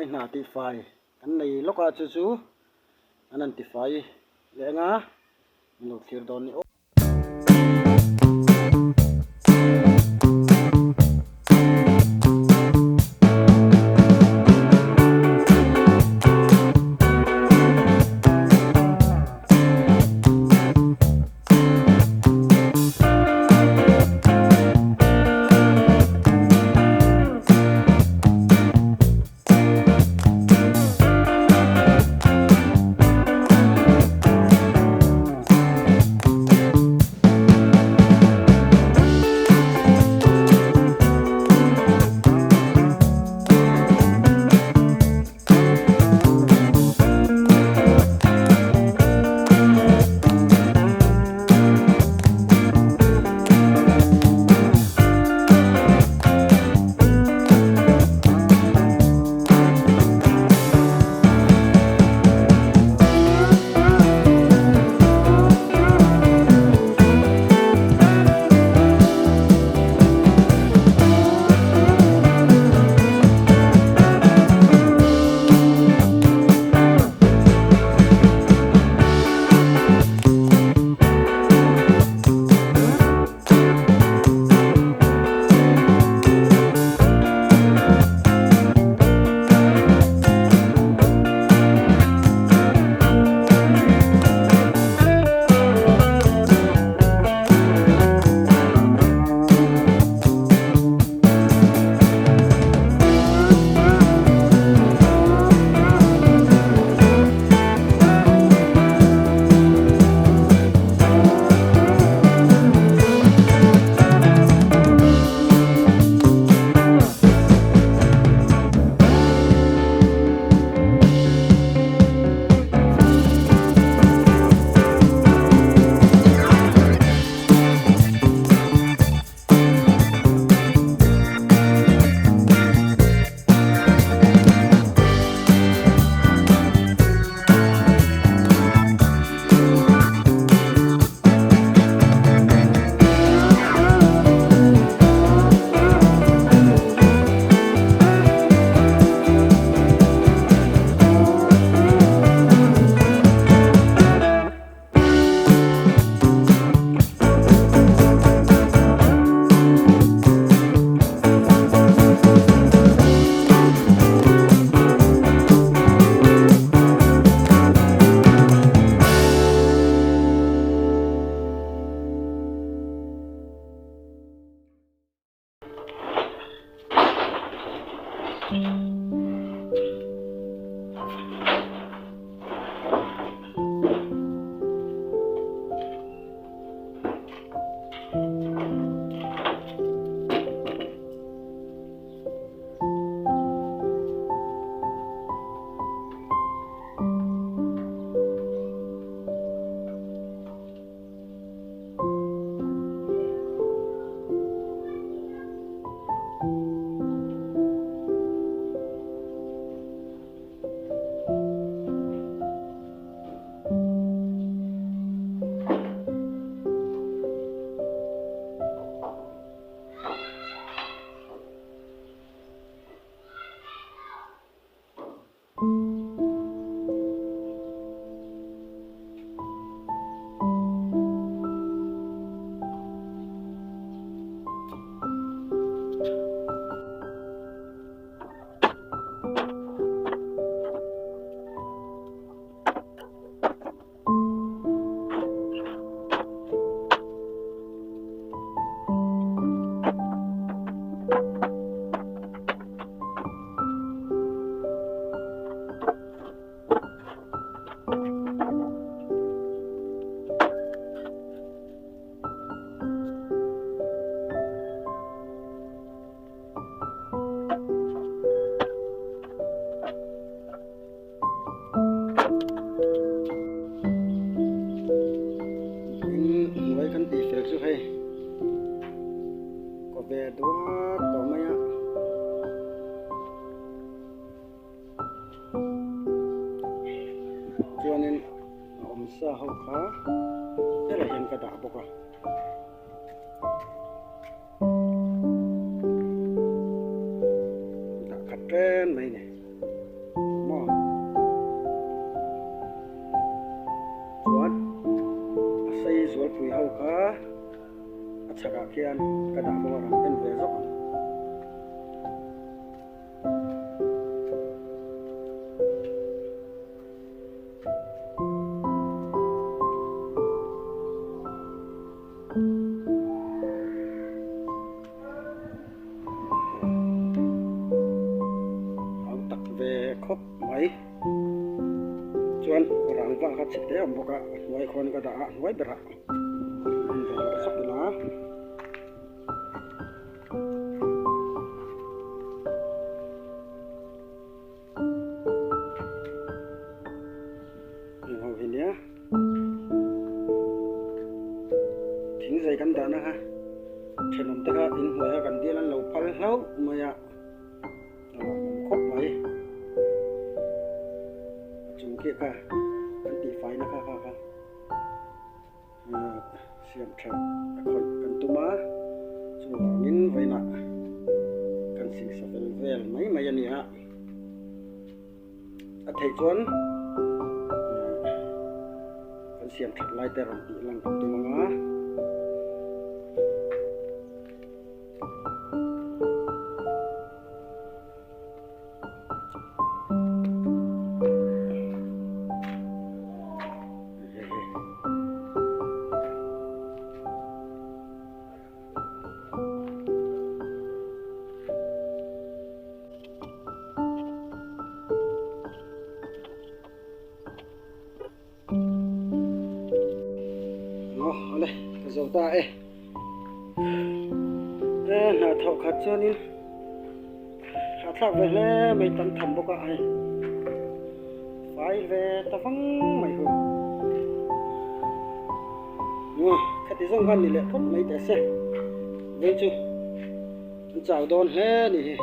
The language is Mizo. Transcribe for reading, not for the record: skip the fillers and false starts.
Inhnuai hna tihfai kan nei lawk a chu chu an han tifai leh ang a, min lo thlir dawn ni aw. In hnuai kan tih fel chu hei kaw ve duak tawh mai a. Chuanin a awm sa ho kha helaiah hian ka dah bawk a. Dah khat ren mai a ni. A chhakah khian ka dah bawk a kan en ve zawk ang. Hau tak ve khawp mai. Chuan rangva kha chhe te a awm bawk a, a hnuai khawn ka dah a, a hnuai berah en ve leh sawk ila. Heng ho hi nia thing zai kan dahna kha thenawm te kha inhnuaia kan bial an lo phal hlauh mai a. A lawmawm khawp mai. A chung khi kha kan tihfaina kha kha kha siam that a khawih kan tum a, chuvangin vawiinah kan singsa fel vel mai mai a ni a. A theih chuan kan siam that lai te rawn tih lang kan tum ang a. Aw awle ka zo ta e e hna thawh khat chuanin hahthlak ve hle mai tam tham bawk a hei fai ve ta vang mai hu khati zawng khan ni leh phawt mai teh se vei chu an chau dawn hle a ni hi.